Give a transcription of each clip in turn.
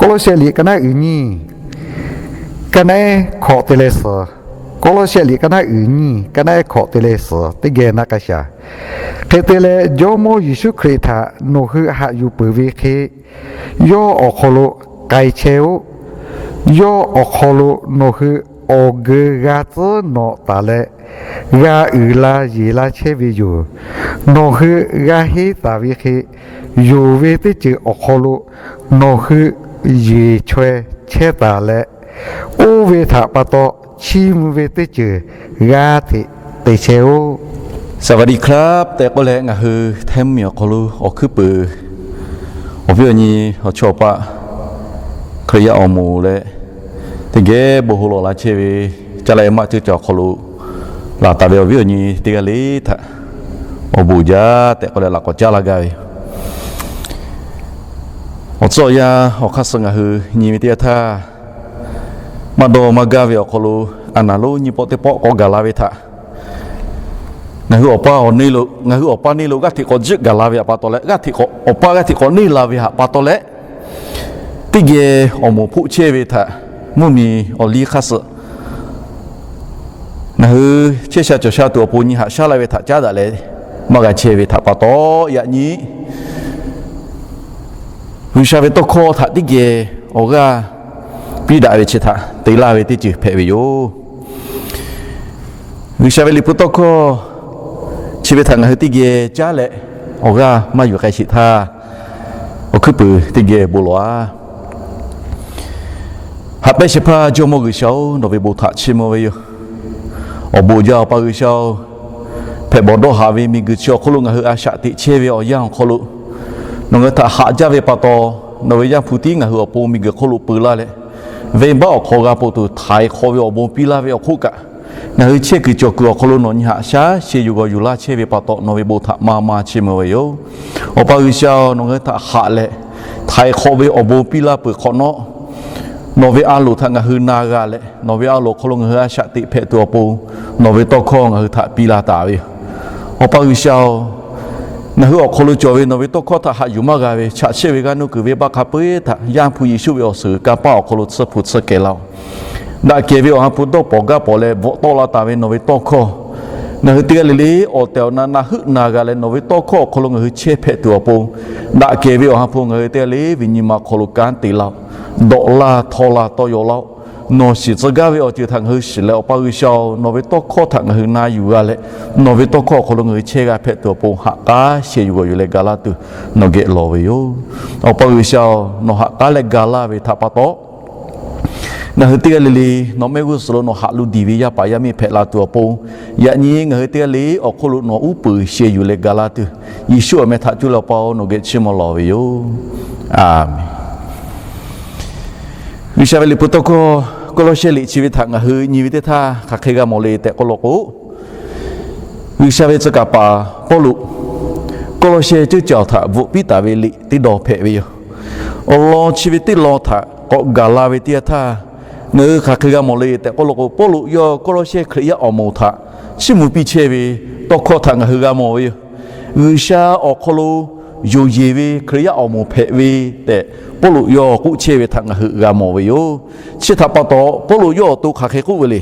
Kawˇlawˇshehˆ liꞈ ka naˉ uiˍ nyiˇ, ka naˉ hkawꞈ te leh suhˍ. Kawˇlawˇshehˆ liꞈ ka naˉ uiˍ nyiˇ, ka naˉ hkawꞈ te leh suhˍ teˇ geh na k'a shaˍ. Hk'e te leh, Jawˇmawˇ Yeˍsuˆ Hkriꞈ htaꞈ nawˬ hui haꞈ yuˬ peuˬ ve hk'e, yawˇ awˬ hk'aw lo k'ai chehˇ-oˆ. Yawˇ awˬ hk'aw lo nawˬ hui awˬ geu g'a tcuhˉ nawꞈ taˍ leh, g'a uiˍ la yeˬ la chehˇ ve yoˬ. Nawˬ hui g'a henˇ taˍ ve hk'e, yonˍ ve teˇ ceuˬ awˬ hk'aw lo nawˬ hui yeˬ chaweh chehˇ taˍ leh, oˇ ve htaꞈ pa taw chiˇ mvuh ve teˇ ceuˬ g'a hteꞈ te chehˇ-oˆ. สวัสดีครับ tehꞈ k'oˆ leh, ngaˬ hui hteˇ mvuhˇmiˬ awˬ hk'aw lo awˬ hkuiˉ puiˍ awˬ viˉ awˬ nyi awˬ chawˇ awˬ paˆ Hkriꞈ yaˇ awˬ moˍ leh, teˇ geh bon hawˉ lawˬ la chehˇ ve Caˇ laˇ e maˆ ceuˇ caˬ awˬ hk'aw lo laˬ taˍ ve awˬ viˉ awˬ nyi teˇ g'aˇ le htaꞈ awˬ bon jaˇ tehꞈ k'oˆ leh laꞈ k'awꞈ caˉ laˇ gaˇ ve yoˬ. Awˬ tcuhˉ awˬ yanˇ awˬ hk'aˇ suh ngaˬ hui nyi ve teˇ yanˇ htaˇ, maˇ dawˇ maˇ gaˇ ve awˬ hk'aw lo a naˍ lonˉ nyiˇ pawˆ teˇ pawˆ k'awꞈ gaˬ la ve htaꞈ ngaˬ hui awˬ pa awˬ neˇ lo, ngaˬ hui awˬ pa neˇ lo g'aˇ hteꞈ k'awꞈ jiˆ gaˬ la ve htaꞈ pa taw leh, g'aˇ hteꞈ k'awꞈ, awˬ pa g'aˇ hteꞈ k'awꞈ neˇ la ve htaꞈ pa taw leh, teˇ geh awˬ moˍ hpoˆ chehˇ ve htaꞈ mvuhˇmiˬ awˬ liˇ hk'aˇ suh ngaˬ hui chehˇ sha cawˬ sha tuˬ awˬ pon nyi haꞈ shaˉ laˇ ve htaꞈ caˉ daꞈ leh maˇ g'a chehˇ ve htaꞈ pa taw, yaꞈ nyi G'uiˬsha ve tawˇ hkawˇ htaꞈ teˇ geh awˬ g'aˇ piˇ daꞈ ve chi htaꞈ te laˇ ve teˇ ceuˬ hpehꞈ ve yoˬ. G'uiˬsha ve Liꞈ hpu tawˇ hkawˇ chi ve htaꞈ ngaˬ hui teˇ geh caˉ leh awˬ g'aˇ maˇ yuˬ k'ai sheˍ htaˇ, awˬ hkuiˉ puiˍ teˇ geh bon lawˬ-a. Haꞈ pehnˇ shehˍ hpaˇ Jawˇmawˇ G'uiˬsha-oˬ, nawˬ ve bon htaꞈ chiˇ mvuh ve yoˬ. Awˬ bon jaˇ, Awˬ pa G'uiˬsha-oˬ, hpehꞈ bawˬ dawˇ haꞈ ve miˬguiˬ chi awˬ hk'oˆ lo ngaˬ hui a shaꞈ teꞈ chehˇ ve awˬ yanˇ awˬ hk'aw lo, nawˬ ngaˬ hui htaꞈ haꞈ jaˇ ve pa taw, nawˬ ve Yaˇ hpu tiˉ ngaˬ hui awˬ pon miˬguiˬ hk'oˆ lo peu laˇ leh, venˇbaˆ awˬ hk'aw g'a ponˬ tuˬ htaiˍ hk'awꞈ ve awˬ bon piˇ laˇ ve awˬ hk'oˆ kaꞈ, ngaˬ hui chehˇ kuiˬ cawˬ kuiˬ awˬ hk'aw lo nawˬ nyi haꞈ shaˉ sheh yuˬ g'awˬ yuˬ laˇ chehˇ ve pa taw, nawˬ ve bon htaꞈ maˇ maˇ chiˇ mvuh ve yoˬ. Awˬ pa G'uiˬsha-oˬ, nawˬ ngaˬ hui htaꞈ haꞈ leh htaiˍ hk'awꞈ ve awˬ bon piˇ laˇ peuˬ hk'awꞈ nawˉ, nawˬ ve a loˍ htaꞈ ngaˬ hui na g'a leh, nawˬ ve a loˍ awˬ hk'aw lo ngaˬ hui a shaꞈ teꞈ hpehꞈ tuˬ awˬ pon, nawˬ ve tawˇ hkawˇ ngaˬ hui htaꞈ piˇ laˇ taˍ ve yoˬ. Awˬ pa G'uiˬsha-oˬ, ngaˬ hui awˬ hk'aw lo cawˬ ve nawˬ ve tawˇ hkawˇ htaꞈ haꞈ yuˬ maˇ g'a ve, chaꞈ chehˇ ve g'aˇ nuˇ kuiˬ venˇbaˆ hk'a peu-eˬ htaꞈ Yaˇ hpu Yeˍsuˆ ve awˬ suhˍ kanˇ paˆ awˬ hk'aw lo tsuhˇ hpu tsuhˇ kehˬ laˇ-oˬ. Daꞈ kehˬ ve awˬ ha hpu dawˇ pawˍ gaˇ pawˍ leh bvuhꞈ tawˆ la taˍ ve nawˬ ve tawˇ hkawˇ, ngaˬ hui teˇ g'aˇ le le awˬ tehˬ awˬ na na heuˆ na g'a leh, nawˬ ve tawˇ hkawˇ awˬ hk'aw lo ngaˬ hui chehˇ hpehꞈ tuˬ awˬ pon, daꞈ kehˬ ve awˬ ha hpu ngaˬ hui teˇ g'aˇ le ve nyi ma hk'aw lo kanˉ te laˇ-oˬ. Dawꞈ laˇ htaw laˇ tawˇ yaw laˇ-oˬ. Nawˬ shiˍ tcuh gaˇ ve awˬ ceuˬ htaꞈ ngaˬ hui shiˍ leh, Awˬ pa G'uiˬsha-oˬ, nawˬ ve tawˇ hkawˇ htaꞈ ngaˬ hui na yuˬ g'a leh, nawˬ ve tawˇ hkawˇ awˬ hk'aw lo ngaˬ hui chehˇ g'a hpehꞈ tuˬ awˬ pon, ha k'aˉ sheh yuˬ g'awˬ yuˬ leh ga laˇ tuˬ nawˬ geh lawˬ ve yoˬ. Awˬ pa G'uiˬsha-oˬ, nawˬ ha k'aˉ leh ga laˇ ve htaꞈ pa taw, ngaˬ hui teˇ g'aˇ le le nawˬ mehˆ g'uˇ suhˍ lo nawˬ haꞈ lo diˬ ve yaˇ paˍ yaˇ miˇ hpehꞈ la tuˬ awˬ pon, yaꞈ nyi ngaˬ hui teˇ g'aˇ le awˬ hk'oˆ lo nawˬ uˉ peunˍ sheh yuˬ leh ga laˇ tuˬ, Yeˍsuˆ awˬ meh htaꞈ cuˇ leh Awˬ pa-oˬ, nawˬ geh chiˇ mvuh lawˬ ve yoˬ. Aˬmenˍ. G'uiˬsha ve Liꞈ hpu tawˇ hkawˇ Kawˇlawˇshehˆ liꞈ chi ve htaꞈ ngaˬ hui nyi ve teˇ htaˇ, hk'aˬ hk'e g'a mawˬ le tehꞈ k'oˆ law k'o, G'uiˬsha ve tcuh kaˍ paˍ Pawˇluꞈ Kawˇlawˇshehˆ ceuˇ caˬ htaꞈ bvuhꞈ piˇ taˍ ve liꞈ teˇ dawˇ hpehꞈ ve yoˬ. Awˬ lawn chi ve teˇ lawn htaꞈ k'awꞈ gaˬ la ve teˇ yanˇ htaˇ, ngaˬ hui hk'aˬ hk'e g'a mawˬ le tehꞈ k'oˆ law k'o, Pawˇluꞈ yawˇ Kawˇlawˇshehˆ Hkriꞈ yaˇ awˬ moˍ htaꞈ chiˇ mvuh piˇ chehˇ ve tawˇ hkawˇ htaꞈ ngaˬ hui g'a mawˬ ve yoˬ. G'uiˬsha awˬ hk'aw lo yonˍ yeˬ ve Hkriꞈ yaˇ awˬ moˍ hpehꞈ ve tehꞈ, Pawˇluꞈ yawˇ k'oˆ chehˇ ve htaꞈ ngaˬ hui g'a mawˬ ve yoˬ. Chi htaꞈ pa taw, Pawˇluꞈ yawˇ awˬ to hk'aˬ hk'e k'oˆ ve le.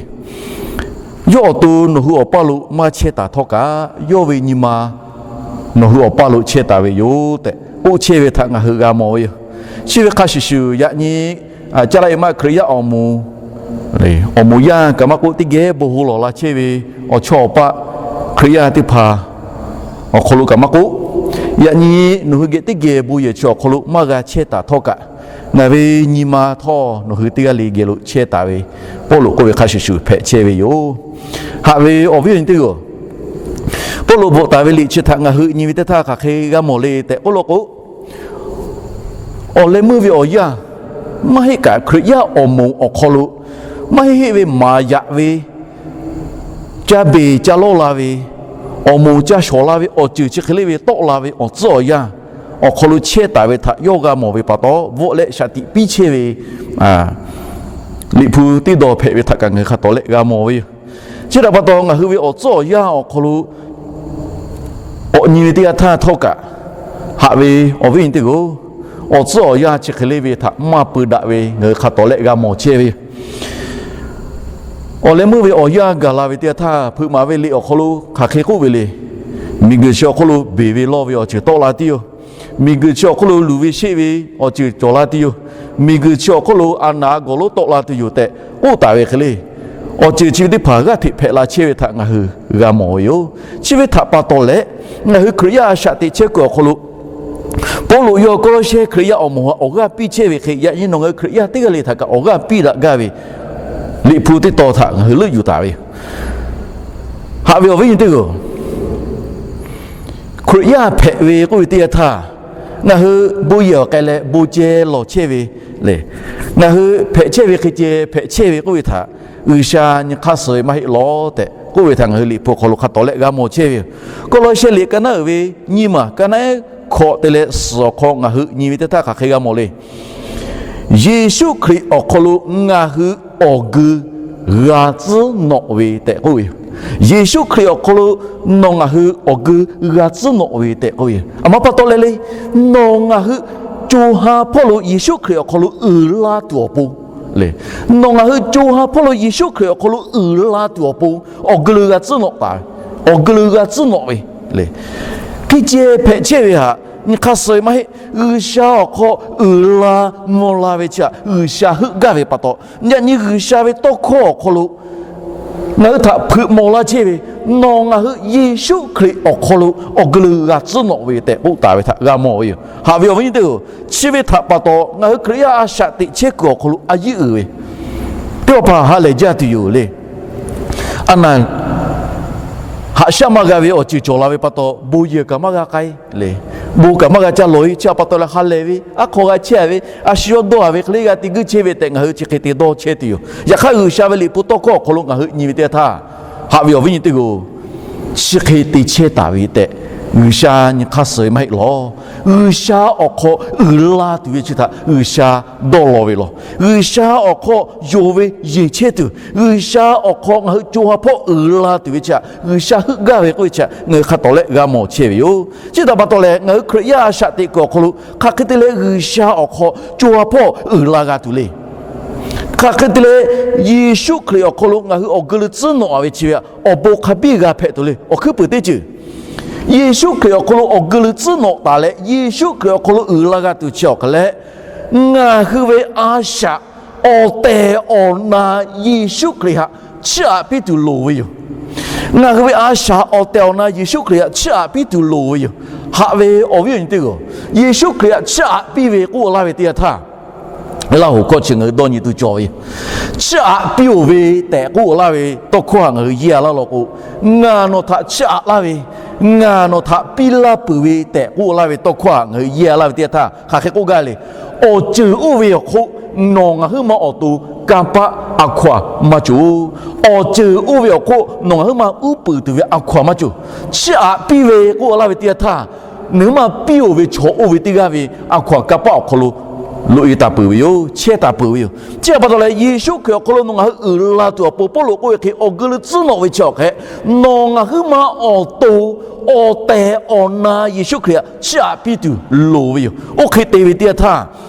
Yawˇ awˬ to nawˬ hui awˬ paˇ lo maˇ chehˇ taˍ htawˇ kaꞈ, yawˇ ve nyi ma nawˬ hui awˬ paˇ lo chehˇ taˍ ve yoˬ tehꞈ k'oˆ chehˇ ve htaꞈ ngaˬ hui g'a mawˬ ve yoˬ. Chi ve hk'a shuˍ shuˍ, yaꞈ nyi Caˇ laˇ e maˆ Hkriꞈ yaˇ awˬ moˍ, awˬ moˍ yaˇ kaꞈ maˇ k'oˆ, teˇ geh bon hawˉ lawˬ la chehˇ ve awˬ chawˇ awˬ paˆ Hkriꞈ yaˇ teˇ hpaˍ awˬ hk'aw lo kaꞈ maˇ k'oˆ, yaꞈ nyi nawˬ hui geh teˇ geh bon yehˬ chi awˬ hk'aw lo maˇ g'a chehˇ taˍ htawˇ kaꞈ, ngaˬ ve nyi ma htawˇ nawˬ hui teˇ g'aˇ le geh lo chehˇ taˍ ve, Pawˇluꞈ k'oˆ ve hk'a shuˍ shuˍ hpehꞈ chehˇ ve yoˬ. Haꞈ ve awˬ viˉ awˬ nyi teˇ g'aˇ, Pawˇluꞈ bvuhꞈ taˍ ve liꞈ chi htaꞈ ngaˬ hui nyi ve teˇ htaˇ hk'aˬ hk'e g'a mawˬ le tehꞈ k'oˆ law k'o, awˬ leh meuˇ ve awˬ yanˇ maˇ heˆ kaꞈ, Hkriꞈ yaˇ awˬ moˍ awˬ hk'aw lo maˇ heˆ heˆ ve maˍ yaꞈ ve, ca beˬ ca lawˇ la ve, awˬ moˍ ca shawˍ la ve awˬ ceuˬ chi hk'e le ve tawˆ la ve awˬ tcuhˉ awˬ yanˇ awˬ hk'aw lo chehˇ taˍ ve htaꞈ yawˇ g'a mawˬ ve pa taw, bvuhꞈ leh shaˍ tiꞈ piˇ chehˇ ve Liꞈ hpu teˇ dawˇ hpehꞈ ve htaꞈ kaꞈ ngaˬ hui hk'a tawˍ leh g'a mawˬ ve yoˬ. Chi htaꞈ pa taw, ngaˬ hui ve awˬ tcuhˉ awˬ yanˇ awˬ hk'aw lo k'awꞈ nyi ve teˇ yanˇ htaˇ htawˇ kaꞈ, haꞈ ve awˬ viˉ awˬ nyi teˇ g'aˇ, awˬ tcuhˉ awˬ yanˇ chi hk'e le ve htaꞈ maˇ peu daꞈ ve ngaˬ hui hk'a tawˍ lehˆ g'a mawˬ chehˇ ve yoˬ. Awˬ leh meuˇ ve awˬ yanˇ gaˬ la ve teˇ yanˇ htaˇ, hpeuꞈ maˍ ve liꞈ awˬ hk'aw lo hk'aˬ hk'e k'oˆ ve le. Miˬguiˬ chi awˬ hk'oˆ lo beˬ ve lawˇ ve awˬ ceuˬ tawˆ la tuˬ yoˬ. Miˬguiˬ chi awˬ hk'oˆ lo luˬ ve sheˆ ve awˬ ceuˬ cawˬ la tuˬ yoˬ. Miˬguiˬ chi awˬ hk'oˆ lo a naˍ a gawˬ lonˉ tawˆ la tuˬ yoˬ tehꞈ k'oˆ taˍ ve hk'e le. Awˬ ceuˬ chi ve teˇ hpaˍ g'aˇ hteꞈ hpehꞈ la chehˇ ve htaꞈ ngaˬ hui g'a mawˬ ve yoˬ. Chi ve htaꞈ pa taw leh, ngaˬ hui Hkriꞈ yaˇ a shaꞈ teꞈ chehˇ kuiˬ awˬ hk'aw lo Pawˇluꞈ yawˇ Kawˇlawˇsehˇ Hkriꞈ yaˇ awˬ moˍ htaꞈ awˬ g'aˇ piˇ chehˇ ve hk'e, yaꞈ nyi nawˬ ngaˬ hui Hkriꞈ yaˇ teˇ g'aˇ le htaꞈ kaꞈ awˬ g'aˇ piˇ daꞈ gaˇ ve Liꞈ hpu teˇ tawn htaꞈ ngaˬ hui leuˆ yuˬ taˍ ve yoˬ. Haꞈ ve awˬ viˉ nyi teˇ hpaˍ-oˬ, Hkriꞈ yaˇ hpehꞈ ve k'oˆ ve teˇ yanˇ htaˇ, ngaˬ hui bon yehˬ awˬ k'ai leh bon ceh lawˬ chehˇ ve le. Ngaˬ hui hpehꞈ chehˇ ve hk'e ceh hpehꞈ chehˇ ve k'oˆ ve htaꞈ G'uiˬsha nyi hk'aˇ suh ve maˇ heˆ lawˬ tehꞈ k'oˆ ve htaꞈ ngaˬ hui Liꞈ hpu awˬ hk'aw lo hk'a tawˍ leh g'a mawˬ chehˇ ve yoˬ. Kawˇlawˇsehˇ liꞈ ka naˉ uiˍ ve nyiˇ maˬ ka naˉ hkawꞈ te leh suhˍ awˬ hk'aw ngaˬ hui nyi ve teˇ htaˇ hk'aˬ hk'e g'a mawˬ le. Yeˍsuˆ Hkriꞈ awˬ hk'aw lo ngaˬ hui awˬ geu g'a tcuhˉ nawꞈ ve tehꞈ k'oˆ ve yoˬ. Yeˍsuˆ Hkriꞈ awˬ hk'aw lo nawˬ ngaˬ hui awˬ geu g'a tcuhˉ nawꞈ ve tehꞈ k'oˆ ve yoˬ. Aˬ ma pa taw leh le, nawˬ ngaˬ hui co ha hpawˇ lo Yeˍsuˆ Hkriꞈ awˬ hk'aw lo uiˍ la tuˬ awˬ pon le. Nawˬ ngaˬ hui co ha hpawˇ lo Yeˍsuˆ Hkriꞈ awˬ hk'aw lo uiˍ la tuˬ awˬ pon awˬ geu lo g'a tcuhˉ nawꞈ taˍ ve, awˬ geu lo g'a tcuhˉ nawꞈ ve le. Hk'e ceh hpehꞈ chehˇ ve htaꞈ nyi hk'aˇ suh ve maˇ heˆ. G'uiˬsha awˬ hk'aw uiˍ la mvuh la ve chi htaꞈ G'uiˬsha heuˆ gaˇ ve pa taw, yaꞈ nyi G'uiˬsha ve tawˇ hkawˇ awˬ hk'aw lo ngaˬ hui htaꞈ hpeuꞈ maw laˇ chehˇ ve, nawˬ ngaˬ hui Yeˍsuˆ Hkriꞈ awˬ hk'aw lo awˬ geu lo g'a tcuhˉ nawꞈ ve tehꞈ k'oˆ taˍ ve htaꞈ g'a mawˬ ve yoˬ. Haꞈ ve awˬ viˉ nyi teˇ hpaˍ-oˬ, chi ve htaꞈ pa taw ngaˬ hui Hkriꞈ yaˇ a shaꞈ teꞈ chehˇ kuiˬ awˬ hk'aw lo a yiˉ uiˍ ve teˇ hpaˍ hpaˍ ha lehˬ jaˇ tuˬ yoˬ le. A naˍ haꞈ shaˉ maˇ g'a ve awˬ ceuˬ cawˬ la ve pa taw, bon yehˬ kaꞈ maˇ g'a k'ai le. Bon kaꞈ maˇ g'a ca lawˬ-e. Chi htaꞈ pa taw leh ha lehˬ ve, aˉ hk'aw g'a chehˇ ve, a shu yawˇ dawˇ-a ve hk'e le g'a te guiˇ chehˇ ve tehꞈ ngaˬ hui chi hk'e te dawˇ chehˇ tuˬ yoˬ. Yaꞈ hk'aˇ G'uiˬsha ve Liꞈ hpu tawˇ hkawˇ awˬ hk'aw lo ngaˬ hui nyi ve teˇ yanˇ htaˇ, haꞈ ve awˬ viˉ nyi teˇ hpaˍ-oˬ, chi hk'e te chehˇ taˍ ve tehꞈ G'uiˬsha nyi hk'aˇ suh ve maˇ heˆ lawˬ. G'uiˬsha awˬ hk'aw uiˍ la tuˬ ve chi htaꞈ G'uiˬsha dawˇ law ve lawˬ. G'uiˬsha awˬ hk'aw yonˍ ve yeˬ chehˇ tuˬ, G'uiˬsha awˬ hk'aw ngaˬ hui co ha hpawˇ uiˍ la tuˬ ve chi htaꞈ G'uiˬsha heuˆ gaˇ ve k'oˆ ve chi htaꞈ ngaˬ hui hk'a tawˍ leh g'a mawˬ chehˇ ve yoˬ. Chi htaꞈ pa taw leh ngaˬ hui Hkriꞈ yaˇ a shaꞈ teꞈ kuiˬ awˬ hk'aw lo hk'aˬ hk'e te leh G'uiˬsha awˬ hk'aw co ha hpawˇ uiˍ la g'a tuˬ le. Hk'aˬ hk'e te leh Yeˍsuˆ Hkriꞈ awˬ hk'aw lo ngaˬ hui awˬ geu lo tcuhˉ nawꞈ-a ve chi ve awˬ bon hk'a biˇ g'a hpehꞈ tuˬ le. Awˬ hkuiˉ puiˍ teˇ ceuˬ, Yeˍsuˆ Hkriꞈ awˬ hk'aw lo awˬ geu lo tcuhˉ nawꞈ taˍ leh Yeˍsuˆ Hkriꞈ awˬ hk'aw lo uiˍ la g'a tuˬ chi awˬ hk'aˬ leh, ngaˬ hui ve a shaꞈ awˬ tehˬ awˬ na Yeˍsuˆ Hkriꞈ htaꞈ chiˇ aꞈ piˇ tuˬ loˍ ve yoˬ. Ngaˬ hui ve a shaꞈ awˬ tehˬ awˬ na Yeˍsuˆ Hkriꞈ htaꞈ chiˇ aꞈ piˇ tuˬ loˍ ve yoˬ. Haꞈ ve awˬ viˉ awˬ nyi teˇ hpaˍ-oˬ, Yeˍsuˆ Hkriꞈ htaꞈ chiˇ aꞈ piˇ ve k'oˆ laˇ ve teˇ yanˇ htaˇ, Laˇ hoꞈ hkawˇ chi ngaˬ hui dawˇ nyi tuˬ cawˬ ve yoˬ. Chiˇ aꞈ piˇ-oˬ ve tehꞈ k'oˆ laˇ ve tawˇ hkawˇ htaꞈ ngaˬ hui yeˇ-a laˇ law k'o, ngaˬ nawˬ htaꞈ chiˇ aꞈ laˇ ve, ngaˬ nawˬ htaꞈ piˇ laˇ peuˬ ve tehꞈ k'oˆ laˇ ve tawˇ hkawˇ htaꞈ ngaˬ hui yeˇ-a laˇ ve teˇ yanˇ htaˇ hk'aˬ hk'e k'oˆ gaˇ le. Awˬ ceuˬ oˇ ve awˬ hk'oˆ nawˬ ngaˬ huiˉ ma awˬ to kanˇ paˆ a hkaw-anˬ maˇ cawˬ. Awˬ ceuˬ oˇ ve awˬ hk'oˆ nawˬ ngaˬ huiˉ ma uˉ peunˍ tuˬ ve a hkaw-anˬ maˇ cawˬ. Chiˇ aꞈ piˇ ve k'oˆ laˇ ve teˇ yanˇ htaˇ, nawˬ huiˉ ma piˇ-oˬ ve chaw oˇ ve teˇ g'aˇ ve a hkaw-anˬ kanˇ paˆ awˬ hk'aw lo loꞈ-e taˍ peuˬ ve yoˬ. Chehˇ taˍ peuˬ ve yoˬ. Chi htaꞈ pa taw leh Yeˍsuˆ Hkriꞈ awˬ hk'aw lo nawˬ ngaˬ hui uiˍ la tuˬ awˬ pon Pawˇluꞈ k'oˆ ve hk'e awˬ geu lo tcuhˉ nawꞈ ve chi awˬ hk'e, nawˬ ngaˬ huiˉ ma awˬ to awˬ tehˬ awˬ na Yeˍsuˆ Hkriꞈ htaꞈ chiˇ aꞈ piˇ tuˬ loˍ ve yoˬ. Oˇ hk'e te ve teˇ yanˇ htaˇ,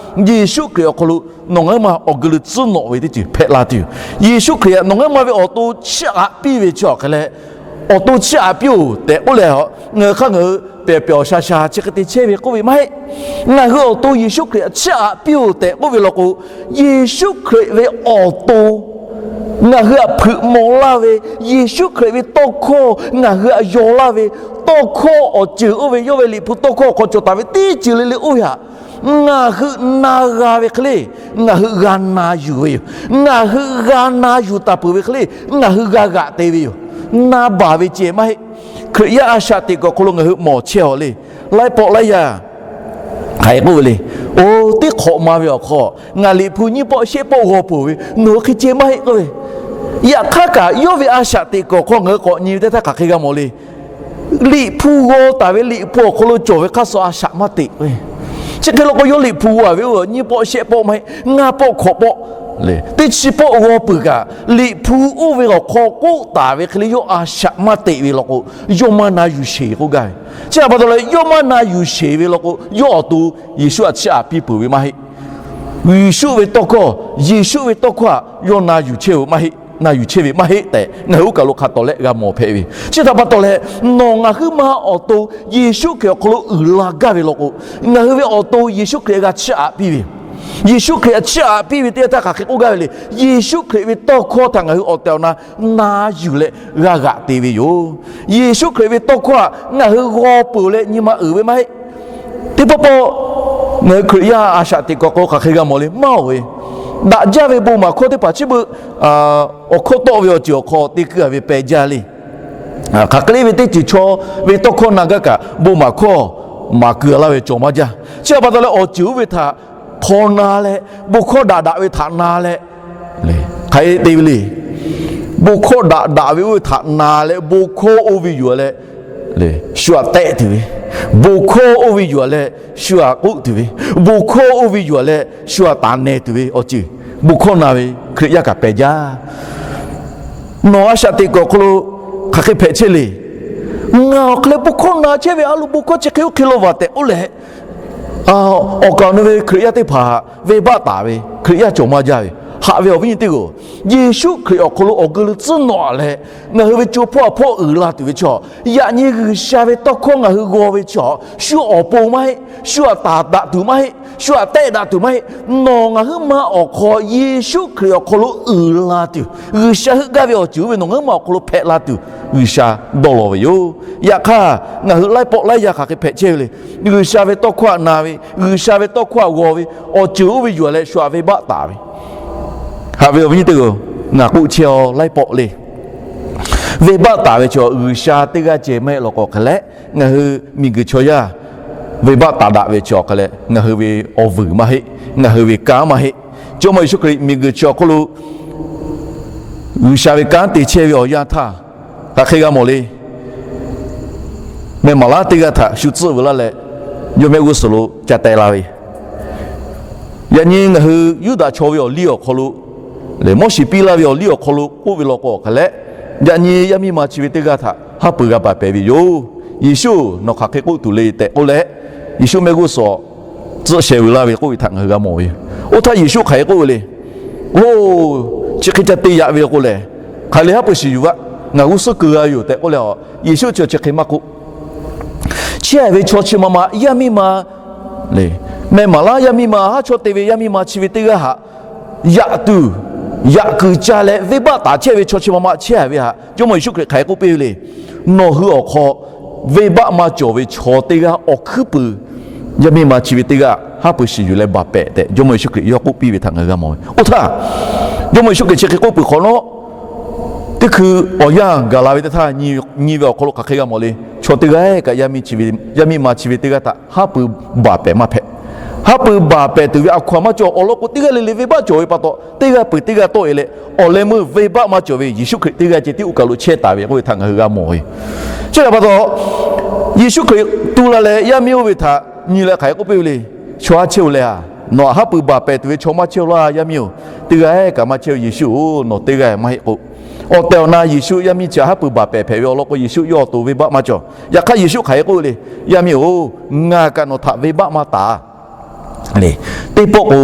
Yeˍsuˆ Hkriꞈ awˬ hk'aw lo nawˬ ngaˬ huiˉ ma awˬ geu lo tcuhˉ nawꞈ ve teˇ ceuˬ hpehꞈ la tuˬ yoˬ. Yeˍsuˆ Hkriꞈ htaꞈ nawˬ ngaˬ huiˉ ma ve awˬ to chiˇ aꞈ piˇ ve chi awˬ hk'e leh, awˬ to chiˇ aꞈ piˇ-oˬ tehꞈ k'oˆ leh, ngaˬ hui hk'aˇ ngaˬ hui pehˬ pehˬ awˬ sha sha chi hk'e te chehˇ ve k'oˆ ve maˇ heˆ. Ngaˬ hui awˬ to Yeˍsuˆ Hkriꞈ htaꞈ chiˇ aꞈ piˇ-oˬ tehꞈ k'oˆ ve law k'o, Yeˍsuˆ Hkriꞈ ve awˬ to ngaˬ hui htaꞈ hpeuꞈ maw laˇ ve, Yeˍsuˆ Hkriꞈ ve tawˇ hkawˇ ngaˬ hui htaꞈ yaw laˇ ve, tawˇ hkawˇ awˬ ceuˬ oˇ ve yawˇ ve Liꞈ hpu tawˇ hkawˇ awˬ hk'aw cawˬ taˍ ve teˇ ceuˬ le le oˇ ve htaꞈ ngaˬ hui na g'a ve hk'e le, ngaˬ hui g'a na yuˬ ve yoˬ. Ngaˬ hui g'a na yuˬ taˍ peuˬ ve hk'e le, ngaˬ hui g'a g'aꞈ te ve yoˬ. Na baˬ ve ceh maˇ heˆ. Hkriꞈ yaˇ a shaꞈ teꞈ kuˬ awˬ hk'aw lo ngaˬ hui mawˬ chehˇ-aw le. Laiˉ pawˆ laiˉ yaˇ hk'aˬ hk'e k'oˆ ve le. Oˇ, teˇ hk'awꞈ ma ve awˬ hk'aw ngaˬ Liꞈ hpu nyiˇ pawˆ shehˆ pawˆ g'aw peuˬ ve, nawˬ hui hk'e ceh maˇ heˆ k'oˆ ve. Yaꞈ hk'aˇ kaꞈ yawˇ ve a shaꞈ teꞈ kuˬ awˬ hk'aw ngaˬ hui k'awꞈ nyi ve teˇ htaˇ hk'aˬ hk'e g'a mawˬ le. Liꞈ hpu g'aw taˍ ve Liꞈ hpu awˬ hk'aw lo cawˬ ve hk'aˇ suh a shaꞈ maˇ teꞈ ve. Chi hk'e law k'o, yawˇ Liꞈ hpu g'aw ve oˇ nyiˇ pawˆ shehˆ pawˆ maˇ heˆ, ngaˇ pawˆ hkawꞈ pawˆ Teˇ chi pawˆ g'aw peuˬ kaꞈ, Liꞈ hpu oˇ ve awˬ hk'aw k'oˆ taˍ ve hk'e le yawˇ a shaꞈ maˇ teꞈ ve law k'o, yawˇ maˇ na yuˬ sheˍ k'oˆ gaˇ ve. Chi htaꞈ pa taw leh, yawˇ maˇ na yuˬ sheˍ ve law k'o, yawˇ awˬ to Yeˍsuˆ htaꞈ chiˇ aꞈ piˇ peuˬ ve maˇ heˆ. Yeˍsuˆ ve tawˇ hkawˇ, Yeˍsuˆ ve tawˇ hkawˇ htaꞈ yawˇ na yuˬ chehˇ ve maˇ heˆ, na yuˬ chehˇ ve maˇ heˆ tehꞈ, ngaˬ hui oˇ kaˬ lo hk'a tawˍ leh g'a mawˬ hpehꞈ ve. Chi htaꞈ pa taw leh, nawˬ ngaˬ huiˉ ma awˬ to Yeˍsuˆ Hkriꞈ awˬ hk'aw lo uiˍ la gaˇ ve law k'o, ngaˬ hui ve awˬ to Yeˍsuˆ Hkriꞈ g'a chiˇ aꞈ piˇ ve, Yeˍsuˆ Hkriꞈ chiˇ aꞈ piˇ ve teˇ yanˇ htaˇ hk'aˬ hk'e k'oˆ gaˇ ve le. Yeˍsuˆ Hkriꞈ ve tawˇ hkawˇ htaꞈ ngaˬ hui awˬ tehˬ awˬ na na yuˬ leh g'a g'aꞈ te ve yoˬ. Yeˍsuˆ Hkriꞈ ve tawˇ hkawˇ htaꞈ ngaˬ hui g'aw peuˬ leh nyi ma uiˍ ve maˇ heˆ. Teˇ pawˆ pawˆ ngaˬ hui Hkriꞈ yaˇ a shaꞈ teꞈ kuiˬ awˬ hk'aw lo hk'aˬ hk'e g'a mawˬ le maˇ oˬ ve, daꞈ jaˇ ve bon maˍ hkawˇ teˇ hpaˍ chi beuꞈ awˬ hkawˇ tawˆ ve awˬ ceuˬ awˬ hk'aw te kuiˬ a ve peh jaˇ le. Hk'aˬ hk'e le ve teˇ ceuˬ chaw ve tawˇ hkawˇ na gaˇ kaꞈ, bon maˍ hkawˇ maˍ kuiˬ a laˇ ve cawˬ maˇ jaˇ. Chi htaꞈ pa taw leh, awˬ ceuˬ oˇ ve htaꞈ hpaw na leh, bon hkawˇ daꞈ daꞈ ve htaꞈ na leh, hk'aˬ hk'e te ve le. Bon hkawˇ daꞈ daꞈ ve oˇ ve htaꞈ na leh, bon hkawˇ oˇ ve yuˬ leh shu aꞈ tehˆ tuˬ ve, bon hkawˇ oˇ ve yuˬ leh shu aꞈ k'oˆ tuˬ ve, bon hkawˇ oˇ ve yuˬ leh shu aꞈ taˍ nehˬ tuˬ ve awˬ ceuˬ, bon hkawˇ na ve Hkriꞈ yaˇ kaꞈ pehˬ jaˇ. Nawˬ a shaꞈ teꞈ kuiˬ awˬ hk'aw lo hk'aˬ hk'e hpehꞈ chehˇ le. Ngaˬ awˬ hk'e leh bon hkawˇ na chehˇ ve a lo, bon hkawˇ chi hk'e oˇ hk'e law vaˬ tehꞈ k'oˆ leh, awˬ kaˍ awˬ nu ve Hkriꞈ yaˇ teˇ hpaˍ venˇ baˆ taˍ ve Hkriꞈ yaˇ cawˬ maˇ jaˇ ve. Haꞈ ve awˬ viˉ nyi teˇ g'aˇ-oˬ, Yeˍsuˆ Hkriꞈ awˬ hk'aw lo awˬ guˇ leuˉ tcuhˉ nawꞈ leh, ngaˬ hui ve co hpawˇ a hpawˇ uiˍ la tuˬ ve chaw, yaꞈ nyi G'uiˬsha ve tawˇ hkawˇ ngaˬ hui g'aw ve chaw, shu awˬ pon maˇ heˆ, shu aꞈ taˍ daꞈ tuˬ maˇ heˆ, shu aꞈ tehˆ daꞈ tuˬ maˇ heˆ. Nawˬ ngaˬ huiˉ ma awˬ hk'aw Yeˍsuˆ Hkriꞈ awˬ hk'aw lo uiˍ la tuˬ, G'uiˬsha heuˆ gaˇ ve awˬ ceuˬ oˇ ve nawˬ ngaˬ huiˉ ma awˬ hk'aw lo hpehꞈ la tuˬ, G'uiˬsha dawˇ law ve yoˬ. Yaꞈ hk'aˇ, ngaˬ hui laiˉ pawˆ laiˉ yaˇ hk'aˬ hk'e hpehꞈ chehˇ ve le. G'uiˬsha ve tawˇ hkawˇ htaꞈ na ve, G'uiˬsha ve tawˇ hkawˇ htaꞈ g'aw ve, awˬ ceuˬ oˇ ve yuˬ leh shu aꞈ venˇ baˆ taˍ ve, haꞈ ve awˬ viˉ nyi teˇ g'aˇ-oˬ, ngaˬ k'oˆ chehˇ-aw laiˉ pawˆ le. Venˇ baˆ taˍ ve chaw G'uiˬsha teˇ g'aˇ ceh maˇ heˆ law k'o, hk'e leh ngaˬ hui miˬguiˬ chaw yaˇ venˇ baˆ taˍ daꞈ ve chaw hk'e leh ngaˬ hui ve awˬ vuiˬ maˇ heˆ, ngaˬ hui ve kanˉ maˇ heˆ. Jawˇmawˇ Yeˍsuˆ Hkriꞈ miˬguiˬ chi awˬ hk'oˆ lo G'uiˬsha ve kanˉ te chehˇ ve awˬ yanˇ htaˇ, hk'aˬ hk'e g'a mawˬ le. Meh maˍ laˉ teˇ g'aˇ htaꞈ shu tcuhˆ veu laˇ leh, yawˇ mehˆ g'uˇ suhˍ lo ca teh la ve. Yaꞈ nyi ngaˬ hui Yuˇdaꞈ chaw ve awˬ liˇ awˬ hk'aw lo lehˬ, Moˉseˍ piˇ laˇ ve awˬ liˇ awˬ hk'aw lo k'oˆ ve law k'o, hk'e leh yaꞈ nyi yaˇ miˇ ma chi ve teˇ g'aˇ htaꞈ haˉ pui g'a baˬ pehˍ ve yoˬ. Yeˍsuˆ, nawˬ hk'aˬ hk'e k'oˆ tuˬ le tehꞈ k'oˆ leh, Yeˍsuˆ mehˆ g'uˇ suhˍ tcuhˆ sheh veu laˇ ve k'oˆ ve htaꞈ ngaˬ hui g'a mawˬ ve yoˬ. Oˇ htaˇ Yeˍsuˆ hk'aˬ hk'e k'oˆ ve le. Oˇ, chi hk'e ca te yaꞈ ve law k'o lehˬ, hk'aˬ le haˉ pui shiˍ yuˬ vaˇ, ngaˬ g'uˇ suhˉ keu g'a ve yoˬ tehꞈ k'oˆ leh, Yeˍsuˆ chi chi hk'e maˇ k'oˆ. Chehˇ ve chaw chi ma ma yaˇ miˇ ma le, meh maˍ laˉ yaˇ miˇ ma, haˉ chawˇ te ve yaˇ miˇ ma chi ve teˇ g'aˇ htaꞈ yaꞈ tuˬ, yaꞈ kuiˬ ca leh venˇ baˆ taˍ chehˇ ve chaw chi ma ma chehˇ ve htaꞈ Jawˇmawˇ Yeˍsuˆ Hkriꞈ hk'aˬ hk'e k'oˆ piˇ ve le. Nawˬ hui awˬ hk'aw venˇ baˆ maˇ cawˬ ve chaw teˇ g'aˇ awˬ hkuiˉ puiˍ yaˇ miˇ ma chi ve teˇ g'aˇ haˉ pui shiˍ yuˬ leh baˬ pehˍ tehꞈ Jawˇmawˇ Yeˍsuˆ Hkriꞈ yawˇ k'oˆ piˇ ve htaꞈ ngaˬ hui g'a mawˬ ve. Oˇ htaˇ, Jawˇmawˇ Yeˍsuˆ Hkriꞈ chi hk'e k'oˆ peuˬ hk'awꞈ nawˉ, teˇ hkui awˬ yanˇ gaˬ la ve teˇ htaˇ, nyi ve awˬ hk'aw lo hk'aˬ hk'e g'a mawˬ le. Chaw teˇ g'aˇ kaꞈ yaˇ miˇ ma chi ve teˇ g'aˇ htaꞈ haˉ pui baˬ pehˍ maˇ hpehꞈ. Haˉ pui baˬ pehˍ tuˬ ve a hkaw-anˬ maˇ cawˬ. Awˬ lawn k'o, teˇ g'aˇ le le venˇ baˆ cawˬ ve pa taw, teˇ g'aˇ peuˬ teˇ g'aˇ tawˆ-e leh, awˬ leh meuˇ venˇ baˆ maˇ cawˬ ve Yeˍsuˆ Hkriꞈ teˇ g'aˇ ceh tiˉ oˇ kaˬ lo chehˇ taˍ ve k'oˆ ve htaꞈ ngaˬ hui g'a mawˬ ve. Chi htaꞈ pa taw, Yeˍsuˆ Hkriꞈ tu la leh yaˇ miˇ oˇ ve htaꞈ nyi leh hk'aˬ hk'e k'oˆ piˇ ve le. Chaw haˉ chehˇ-oˬ leh a, nawˬ aꞈ haˉ pui baˬ pehˍ tuˬ ve chaw maˇ chehˇ-oˬ laˇ, yaˇ miˇ-oˬ. Teˇ g'aˇ kaꞈ maˇ chehˇ-oˬ, Yeˍsuˆ-oˬ, nawˬ teˇ g'aˇ maˇ heˆ k'o. Awˬ tehˬ awˬ na Yeˍsuˆ yaˇ miˇ chi haˉ pui baˬ pehˍ hpehꞈ ve awˬ lawn k'o, Yeˍsuˆ yawˇ awˬ to venˇ baˆ maˇ cawˬ. Yaꞈ hk'aˇ Yeˍsuˆ hk'aˬ hk'e k'oˆ ve le. Yaˇ miˇ-oˬ, ngaˬ kaꞈ nawˬ htaꞈ venˇ baˆ maˇ taˍ le. Teˇ pawˆ k'o,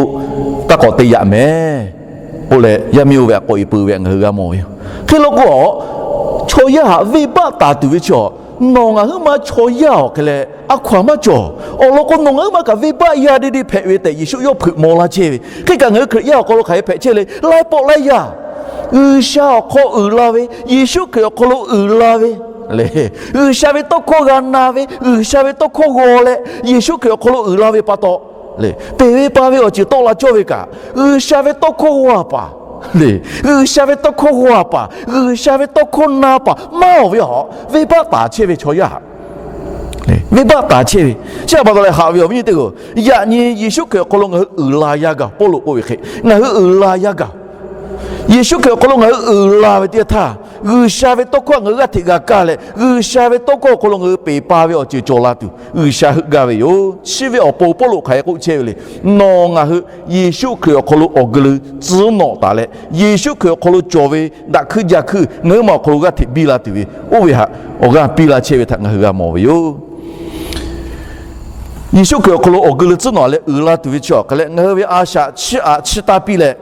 taˇ k'awꞈ te yaꞈ mehˍ k'oˆ leh, yaˇ miˇ oˇ ve htaꞈ k'awꞈ-e pui ve htaꞈ ngaˬ hui g'a mawˬ ve yoˬ. Hk'e law k'o, chaw yaˇ htaꞈ venˇ baˆ taˍ tuˬ ve chaw, nawˬ ngaˬ huiˉ ma chaw yaˇ awˬ hk'e leh a hkaw-anˬ maˇ cawˬ. Awˬ lawn k'o, nawˬ ngaˬ huiˉ ma kaꞈ venˇ baˆ yaˇ deˇ deˇ hpehꞈ ve tehꞈ Yeˍsuˆ yawˇ hpeuꞈ maw laˇ chehˇ ve. Hk'e kaꞈ ngaˬ hui Hkriꞈ yaˇ awˬ hk'aw lo hk'aˬ hk'e hpehꞈ chehˇ le. Laiˉ pawˆ laiˉ yaˇ G'uiˬsha awˬ hk'aw uiˍ la ve, Yeˍsuˆ Hkriꞈ awˬ hk'aw lo uiˍ la ve le, G'uiˬsha ve tawˇ hkawˇ g'a na ve, G'uiˬsha ve tawˇ hkawˇ g'aw leh Yeˍsuˆ Hkriꞈ awˬ hk'aw lo uiˍ la ve pa taw le, peˬ ve pa ve awˬ ceuˬ tawˆ la cawˇ ve kaꞈ, G'uiˬsha ve tawˇ hkawˇ g'aw paˍ le, G'uiˬsha ve tawˇ hkawˇ g'aw paˍ, G'uiˬsha ve tawˇ hkawˇ na paˍ maˇ awˬ ve htaꞈ venˇ baˆ taˍ chehˇ ve chaw yaˇ venˇ baˆ taˍ chehˇ ve. Chi htaꞈ pa taw leh haꞈ ve awˬ viˉ nyi teˇ g'aˇ, yaꞈ nyi Yeˍsuˆ Hkriꞈ awˬ hk'aw lo ngaˬ hui uiˍ la yaˇ gaˬ. Pawˇluꞈ k'oˆ ve hk'e, ngaˬ hui uiˍ la yaˇ gaˬ. Yeˍsuˆ Hkriꞈ awˬ hk'aw lo ngaˬ hui uiˍ la ve teˇ yanˇ htaˇ, G'uiˬsha ve tawˇ hkawˇ ngaˬ hui g'aˇ hteꞈ g'a kaˇ leh, G'uiˬsha ve tawˇ hkawˇ awˬ hk'aw lo ngaˬ hui peˬ pa ve awˬ ceuˬ cawˬ la tuˬ G'uiˬsha heuˆ gaˇ ve yoˬ. Chi ve awˬ pon Pawˇluꞈ hk'aˬ hk'e k'oˆ chehˇ ve le. Nawˬ ngaˬ hui Yeˍsuˆ Hkriꞈ awˬ hk'aw lo awˬ guiˬ leh tcuhˉ nawꞈ taˍ leh, Yeˍsuˆ Hkriꞈ awˬ hk'aw lo cawˬ ve daꞈ hkuiˇ jaˇ hkuiˇ ngaˬ hui ma awˬ hk'aw lo g'aˇ hteꞈ biˇ la tuˬ ve, oˇ ve htaꞈ awˬ g'aˇ piˇ la chehˇ ve htaꞈ ngaˬ hui g'a mawˬ ve yoˬ. Yeˍsuˆ Hkriꞈ awˬ hk'aw lo awˬ guiˬ leh tcuhˉ nawꞈ leh uiˍ la tuˬ ve chi awˬ hk'e leh, ngaˬ hui ve a shaꞈ chiˇ aꞈ chiˇ taˇ piˇ leh,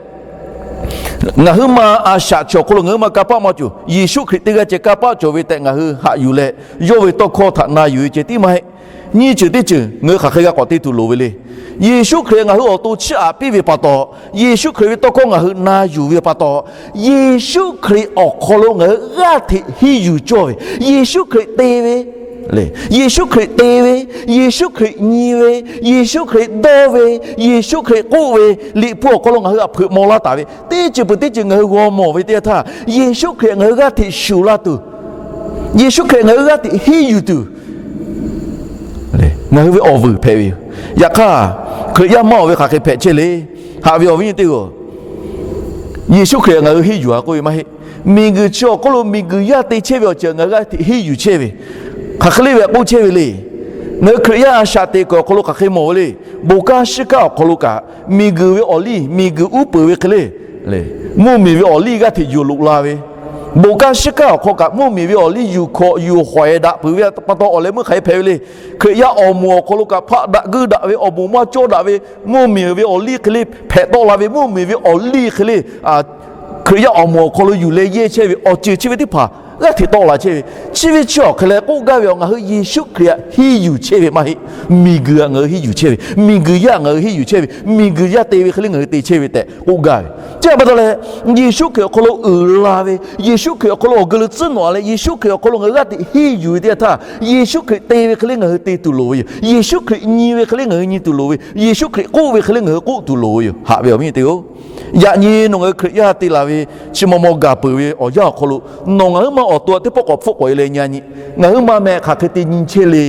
ngaˬ hui ma a shaꞈ chi awˬ hk'aw lo ngaˬ hui ma kanˇ paˆ maˇ cawˬ. Yeˍsuˆ Hkriꞈ teˇ g'aˇ ceh kanˇ paˆ cawˬ ve tehꞈ ngaˬ hui haꞈ yuˬ leh, yawˇ ve tawˇ hkawˇ htaꞈ na yuˬ ve ceh tiˉ maˇ heˆ. Nyiˇ ceuˬ teˇ ceuˬ ngaˬ hui hk'aˬ hk'e g'a k'awꞈ te tuˬ loˍ ve le. Yeˍsuˆ Hkriꞈ ngaˬ hui awˬ to chiˇ aꞈ piˇ ve pa taw, Yeˍsuˆ Hkriꞈ ve tawˇ hkawˇ ngaˬ hui na yuˬ ve pa taw, Yeˍsuˆ Hkriꞈ awˬ hk'aw lo ngaˬ hui g'aˇ hteꞈ henˇ yuˬ cawˇ ve, Yeˍsuˆ Hkriꞈ te ve, Yeˍsuˆ Hkriꞈ te ve, Yeˍsuˆ Hkriꞈ nyi ve, Yeˍsuˆ Hkriꞈ dawˇ ve, Yeˍsuˆ Hkriꞈ k'oˆ ve, Liꞈ hpu awˬ hk'aw lo ngaˬ hui htaꞈ hpeuꞈ maw laˇ taˍ ve teˇ ceuˬ peuˬ teˇ ceuˬ ngaˬ hui g'aw mawˬ ve teˇ yanˇ htaˇ, Yeˍsuˆ Hkriꞈ ngaˬ hui g'aˇ hteꞈ shuˍ laˇ tuˬ, Yeˍsuˆ Hkriꞈ ngaˬ hui g'aˇ hteꞈ henˇ yuˬ tuˬ, ngaˬ hui ve awˬ vuiˬ hpehꞈ ve yoˬ. Yaꞈ hk'aˇ, Hkriꞈ yaˇ maˇ awˬ ve hk'aˬ hk'e hpehꞈ chehˇ le. Haꞈ ve awˬ viˉ nyi teˇ g'aˇ, Yeˍsuˆ Hkriꞈ ngaˬ hui henˇ yuˬ a k'oˆ ve maˇ heˆ. Miˬguiˬ chi awˬ hk'oˆ lo miˬguiˬ yaˇ te chehˇ ve awˬ ceuˬ ngaˬ hui g'aˇ hteꞈ henˇ yuˬ chehˇ ve, hk'aˬ hk'e le ve htaꞈ k'oˆ chehˇ ve le. Ngaˬ hui Hkriꞈ yaˇ a shaꞈ teꞈ kuiˬ awˬ hk'aw lo hk'aˬ hk'e mawˬ ve le. Bon kanˉ shiˉ kanˉ awˬ hk'aw lo kaꞈ, miˬguiˬ ve awˬ liˇ, miˬguiˬ uˉ peunˍ ve hk'e le, mvuhˇmiˬ ve awˬ liˇ g'aˇ hteꞈ yuˬ loꞈ la ve, bon kanˉ shiˉ kanˉ awˬ hk'aw kaꞈ mvuhˇmiˬ ve awˬ liˇ yuˬ hkawꞈ yuˬ hawehˍ daꞈ peuˬ ve pa taw awˬ leh meuˇ hk'aˬ hk'e hpehꞈ ve le. Hkriꞈ yaˇ awˬ moˍ awˬ hk'aw lo kaꞈ hpaˆ daꞈ guiˇ daꞈ ve, awˬ moˍ maˇ cawˇ daꞈ ve, mvuhˇmiˬ ve awˬ liˇ hk'e le hpehꞈ tawˆ la ve, mvuhˇmiˬ ve awˬ liˇ hk'e le Hkriꞈ yaˇ awˬ moˍ awˬ hk'aw lo yuˬ leh yehˇ chehˇ ve awˬ ceuˬ chi ve teˇ hpaˍ g'aˇ hteꞈ tawˆ la chehˇ ve, chi ve chi awˬ hk'e leh k'oˆ gaˇ ve awˬ, ngaˬ hui Yeˍsuˆ Hkriꞈ htaꞈ henˇ yuˬ chehˇ ve maˇ heˆ. Miˬguiˬ htaꞈ ngaˬ hui henˇ yuˬ chehˇ ve, miˬguiˬ yaˇ ngaˬ hui henˇ yuˬ chehˇ ve, miˬguiˬ yaˇ te ve hk'e le ngaˬ hui te chehˇ ve tehꞈ k'oˆ gaˇ ve. Chi pa taw leh, Yeˍsuˆ Hkriꞈ awˬ hk'aw lo uiˍ la ve, Yeˍsuˆ Hkriꞈ awˬ hk'aw lo awˬ guiˬ leh tcuhˉ nawꞈ leh, Yeˍsuˆ Hkriꞈ awˬ hk'aw lo ngaˬ hui g'aˇ hteꞈ henˇ yuˬ ve teˇ yanˇ htaˇ, Yeˍsuˆ Hkriꞈ te ve hk'e le ngaˬ hui te tuˬ loˍ ve yoˬ. Yeˍsuˆ Hkriꞈ nyi ve hk'e le ngaˬ hui nyi tuˬ loˍ ve, Yeˍsuˆ Hkriꞈ k'oˆ ve hk'e le ngaˬ hui k'oˆ tuˬ loˍ ve yoˬ. Haꞈ ve awˬ viˉ nyi teˇ g'aˇ-oˬ, yaꞈ nyi nawˬ ngaˬ hui Hkriꞈ yaˇ te laˬ ve chi maw maw gaˬ peuˬ ve awˬ yanˇ awˬ hk'aw lo, nawˬ ngaˬ huiˉ ma awˬ to htaꞈ teˇ pawˆ k'awꞈ hpfuhˆ k'awꞈ e leh nyi a nyi, ngaˬ huiˉ ma meh hk'aˬ hk'e te nyi chehˇ le.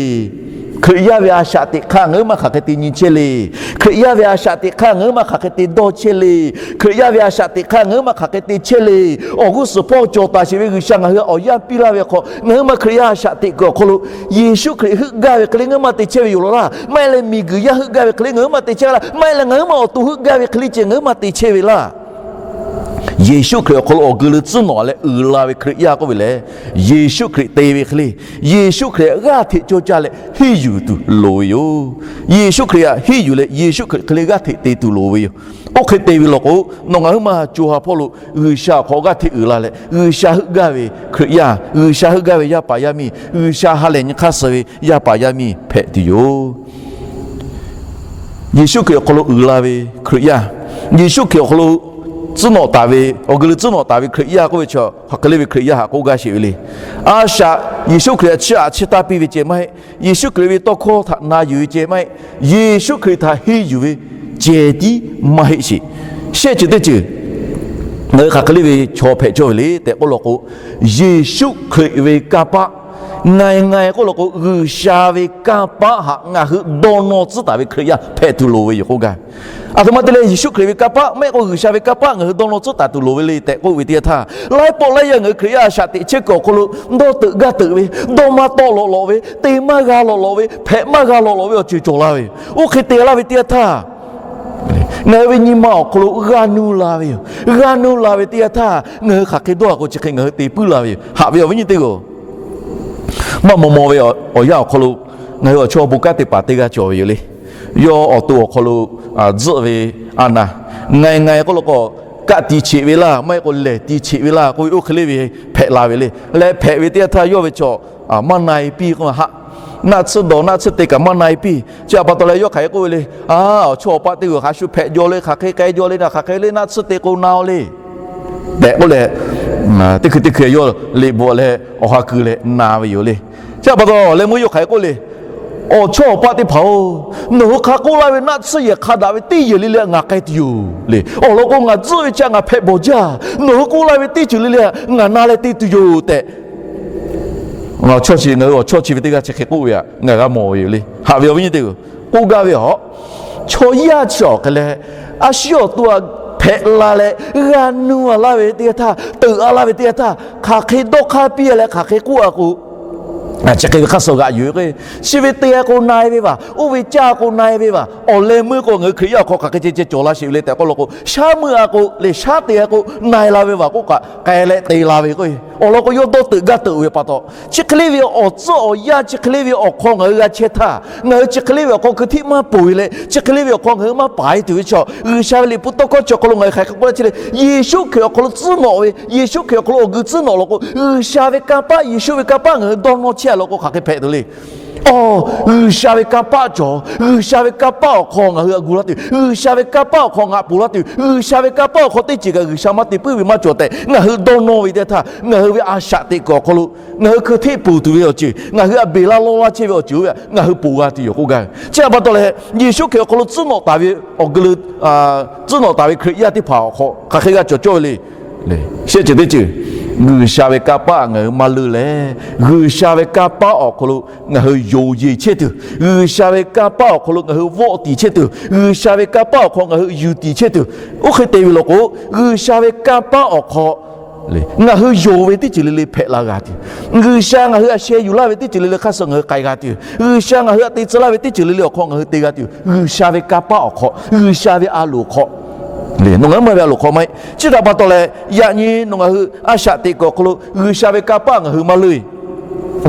Hkriꞈ yaˇ ve a shaꞈ teꞈ hk'aˇ ngaˬ huiˉ ma hk'aˬ hk'e te nyi chehˇ le. Hkriꞈ yaˇ ve a shaꞈ teꞈ hk'aˇ ngaˬ huiˉ ma hk'aˬ hk'e te dawˇ chehˇ le. Hkriꞈ yaˇ ve a shaꞈ teꞈ hk'aˇ ngaˬ huiˉ ma hk'aˬ hk'e te chehˇ le. Awˬ g'uˇ suhˍ hpawˇ cawˬ taˍ sheˍ ve G'uiˬsha ngaˬ hui awˬ yanˇ piˇ laˇ ve hk'aw, ngaˬ huiˉ ma Hkriꞈ yaˇ a shaꞈ teꞈ kuiˬ awˬ hk'aw lo Yeˍsuˆ Hkriꞈ heuˆ gaˇ ve hk'e le ngaˬ huiˉ ma te chehˇ ve yoˬ law laˇ. Maˇ heˆ leh miˬguiˬ yaˇ heuˆ gaˇ ve hk'e le ngaˬ huiˉ ma te chehˇ ve laˇ. Maˇ heˆ leh ngaˬ huiˉ ma awˬ to heuˆ gaˇ ve hk'e le ceh ngaˬ huiˉ ma te chehˇ ve laˇ. Yeˍsuˆ Hkriꞈ awˬ hk'aw lo awˬ guiˬ leh tcuhˉ nawꞈ leh uiˍ la ve Hkriꞈ yaˇ k'oˆ ve lehˬ, Yeˍsuˆ Hkriꞈ te ve hk'e le, Yeˍsuˆ Hkriꞈ g'aˇ hteꞈ cawˇ caˇ leh henˇ yuˬ tuˬ loˍ ve yoˬ. Yeˍsuˆ Hkriꞈ htaꞈ henˇ yuˬ leh Yeˍsuˆ Hkriꞈ hk'e le g'aˇ hteꞈ te tuˬ loˍ ve yoˬ. Oˇ hk'e te ve law k'o, nawˬ ngaˬ huiˉ ma co ha hpawˇ lo G'uiˬsha awˬ hk'aw g'aˇ hteꞈ uiˍ la leh, G'uiˬsha heuˆ gaˇ ve Hkriꞈ yaˇ, G'uiˬsha heuˆ gaˇ ve yaˇ paˍ yaˇ miˇ, G'uiˬsha ha lehˬ nyi hk'aˇ suh ve yaˇ paˍ yaˇ miˇ hpehꞈ tuˬ yoˬ. Yeˍsuˆ Hkriꞈ awˬ hk'aw lo uiˍ la ve Hkriꞈ yaˇ, Yeˍsuˆ Hkriꞈ awˬ hk'aw lo tcuhˉ nawꞈ taˍ ve, awˬ guiˬ leh tcuhˉ nawꞈ taˍ ve Hkriꞈ yaˇ k'oˆ ve chi hk'aˬ hk'e le ve Hkriꞈ yaˇ htaꞈ k'oˆ gaˇ sheˍ ve le. A shaꞈ Yeˍsuˆ Hkriꞈ htaꞈ chiˇ aꞈ chiˇ taˇ piˇ ve ceh maˇ heˆ. Yeˍsuˆ Hkriꞈ ve tawˇ hkawˇ htaꞈ na yuˬ ve ceh maˇ heˆ. Yeˍsuˆ Hkriꞈ htaꞈ henˇ yuˬ ve ceh tiˉ maˇ heˆ sheˍ. Shehˆ ceuˬ teˇ ceuˬ ngaˬ hui hk'aˬ hk'e le ve chaw hpehꞈ cawˇ ve le tehꞈ k'oˆ law k'o, Yeˍsuˆ Hkriꞈ ve kanˇ paˆ, ngaˬ ngaˬ k'oˆ law k'o, G'uiˬsha ve kanˇ paˆ htaꞈ ngaˬ hui dawˇ nawˇ tcuhˉ taˍ ve Hkriꞈ yaˇ hpehꞈ tuˬ loˍ ve yoˬ k'oˆ gaˇ. Aˬ htoꞈ ma te leh Yeˍsuˆ Hkriꞈ ve kanˇ paˆ maˇ heˆ k'o G'uiˬsha ve kanˇ paˆ ngaˬ hui dawˇ nawˇ tcuhˉ taˍ tuˬ loˍ ve le tehꞈ k'oˆ ve teˇ yanˇ htaˇ, laiˉ pawˆ laiˉ yaˇ ngaˬ hui Hkriꞈ yaˇ a shaꞈ teꞈ chehˇ kuiˬ awˬ hk'aw lo dawˇ teuꞈ gaˇ teuꞈ ve, dawˇ maˇ tawˆ lawꞈ lawꞈ ve, te maˇ g'a lawꞈ lawꞈ ve, hpehꞈ maˇ g'a lawꞈ lawꞈ ve awˬ ceuˬ cawˬ la ve yoˬ. Oˇ hk'e te laˇ ve teˇ yanˇ htaˇ, ngaˬ hui ve nyi ma awˬ hk'aw lo g'a nuˇ la ve yoˬ. G'a nuˇ la ve teˇ yanˇ htaˇ ngaˬ hui hk'aˬ hk'e dawˇ a k'o chi hk'e ngaˬ hui te puiˉ la ve yoˬ. Haꞈ ve awˬ viˉ nyi teˇ g'aˇ-oˬ, maˇ maw maw ve awˬ yanˇ awˬ hk'aw lo ngaˬ hui awˬ chawˇ bon kanˉ te paˍ teˇ g'aˇ cawˬ ve yoˬ le. Yawˇ awˬ to awˬ hk'aw lo tzuhˆ ve a naˍ, ngaˬ ngaˬ k'oˆ law k'o, kaˆ ti cheꞈ ve laˇ, maˇ heˆ k'o lehˬ ti cheꞈ ve laˇ k'oˆ ve oˇ hk'e le ve hpehꞈ la ve le. Leh hpehꞈ ve teˇ yanˇ htaˇ yawˇ ve chaw maˇ na e piˇ k'oˆ ve haˆ, naˆ tsuhˇ dawˬ naˆ tsuhˇ te kaꞈ maˇ na e piˇ. Chi htaꞈ pa taw leh yawˇ hk'aˬ hk'e k'oˆ ve le, a, awˬ chawˇ awˬ paˆ teˇ g'aˇ hk'a shuˍ hpehꞈ jaw le, hk'aˬ hk'e k'ai jaw le, naˬ hk'aˬ hk'e le naˆ tsuhˇ te k'o na-o le tehꞈ k'oˆ leh, teˇ hkui teˇ hkui yawˇ liꞈ bvuhꞈ leh awˬ ha keu leh na ve yoˬ le. Chi htaꞈ pa taw leh meuˇ yawˇ hk'aˬ hk'e k'oˆ le, awˬ chawˇ awˬ paˆ teˇ hpaˍ-oˬ, nawˬ hui hk'a k'oˆ laˇ ve naˆ tsuhˇ yehˬ hk'a daꞈ ve teˇ yehˬ le le ngaˬ k'ai tuˬ yoˬ le. Awˬ lawn k'o ngaˬ tzuhˆ ve chi ngaˬ hpehꞈ bawˬ jaˇ. Nawˬ hui k'oˆ laˇ ve teˇ ceuˬ le le ngaˬ na leh te tuˬ yoˬ tehꞈ, ngaˬ chawˇ chi, ngaˬ hui awˬ chawˇ chi ve teˇ g'aˇ chi hk'e k'oˆ ve htaꞈ ngaˬ g'a mawˬ ve yoˬ le. Haꞈ ve awˬ viˉ nyi teˇ g'aˇ-oˬ, k'oˆ gaˇ ve a, chaw yaˇ chi awˬ hk'e leh, a shu awˬ to htaꞈ hpehꞈ la leh g'a nuˇ a laˇ ve teˇ g'aˇ htaˇ, teuꞈ a laˇ ve teˇ g'aˇ htaˇ, hk'aˬ hk'e dawˇ hk'aˇ piˇ leh hk'aˬ hk'e k'oˆ a k'o, chi hk'e ve hk'aˇ suh g'aꞈ yuˬ ve k'o, chi ve te a k'o na-e ve vaˬ, oˇ ve caˇ a k'o na-e ve vaˬ, awˬ leh meuˇ k'o ngaˬ hui Hkriꞈ yaˇ awˬ hk'aw hk'aˬ hk'e ceh ceh cawˬ la sheˍ ve le tehꞈ k'oˆ law k'o, shaˉ meuˇ a k'o leh shaˉ te a k'o na-e la ve vaˬ k'oˆ kaꞈ k'ai leh te la ve k'o, awˬ lawn k'o yawˇ dawˇ teuꞈ gaˇ teuꞈ ve pa taw, chi hk'e le ve awˬ tcuhˉ awˬ yanˇ, chi hk'e le ve awˬ hk'aw ngaˬ hui g'a chehˇ htaˇ, ngaˬ hui chi hk'e le ve awˬ hk'aw hkui htiˆ maˇ ponˬ ve leh, chi hk'e le ve awˬ hk'aw ngaˬ hui maˇ paˍ e tuˬ ve chaw, G'uiˬsha ve liꞈ hpu tawˇ hkawˇ chi awˬ hk'aw lo ngaˬ hui hk'aˬ hk'e k'oˆ laˇ chehˇ le, Yeˍsuˆ Hkriꞈ awˬ hk'aw lo tcuhˉ nawꞈ ve, Yeˍsuˆ Hkriꞈ awˬ hk'aw lo awˬ g'uiˬ tcuhˉ nawꞈ law k'o, G'uiˬsha ve kanˇ paˆ, Yeˍsuˆ ve kanˇ paˆ ngaˬ hui dawˇ nawˇ chehˇ a law k'o hk'aˬ hk'e hpehꞈ tuˬ le. Awˬ, G'uiˬsha ve kanˇ paˆ cawˬ, G'uiˬsha ve kanˇ paˆ awˬ hk'aw ngaˬ hui a gu laˇ tuˬ, G'uiˬsha ve kanˇ paˆ awˬ hk'aw ngaˬ ponˬ laˇ tuˬ, G'uiˬsha ve kanˇ paˆ awˬ hk'aw teˇ ceuˬ kaꞈ G'uiˬsha maˇ te puiˉ ve maˇ cawˬ tehꞈ ngaˬ hui dawˇ nawˇ ve teˇ htaˇ, ngaˬ hui ve a shaꞈ teꞈ kuiˬ awˬ hk'aw lo ngaˬ hui hkui htiˆ ponˬ tuˬ ve awˬ ceuˬ, ngaˬ hui a beˬ laˇ lawˇ laˇ chehˇ ve awˬ ceuˬ oˇ ve ngaˬ hui ponˬ g'a tuˬ yoˬ k'oˆ gaˇ ve. Chi htaꞈ pa taw leh, Yeˍsuˆ Hkriꞈ awˬ hk'aw lo tcuhˉ nawꞈ taˍ ve awˬ g'uiˬ lo, tcuhˉ nawꞈ taˍ ve Hkriꞈ yaˇ teˇ hpaˍ awˬ hk'aw hk'aˬ hk'e g'a cawˬ cawˇ ve le. Shehˆ ceuˬ teˇ ceuˬ, G'uiˬsha ve kanˇ paˆ ngaˬ hui maˇ leuˆ leh, G'uiˬsha ve kanˇ paˆ awˬ hk'aw lo ngaˬ hui yonˍ yeˬ chehˇ tuˬ, G'uiˬsha ve kanˇ paˆ awˬ hk'aw lo ngaˬ hui vawˆ tiˍ chehˇ tuˬ, G'uiˬsha ve kanˇ paˆ awˬ hk'aw ngaˬ hui yuˬ tiˍ chehˇ tuˬ, oˇ hk'e te ve law k'o, G'uiˬsha ve kanˇ paˆ awˬ hk'aw ngaˬ hui yonˍ ve teˇ ceuˬ le le hpehꞈ la g'a tuˬ, G'uiˬsha ngaˬ hui a sheh yuˬ laˇ ve teˇ ceuˬ le le hk'aˇ suh ngaˬ hui k'ai g'a tuˬ, G'uiˬsha ngaˬ hui a te tcuh laˇ ve teˇ ceuˬ le le awˬ hk'aw ngaˬ hui te g'a tuˬ, G'uiˬsha ve kanˇ paˆ awˬ hk'aw, G'uiˬsha ve a loˍ awˬ hk'aw le, nawˬ ngaˬ hui maˇ ve a loˍ hk'aw maˇ heˆ. Chi htaꞈ pa taw leh, yaꞈ nyi nawˬ ngaˬ hui a shaꞈ teꞈ kuiˬ awˬ hk'aw lo G'uiˬsha ve kanˇ paˆ ngaˬ hui maˇ leuˆ,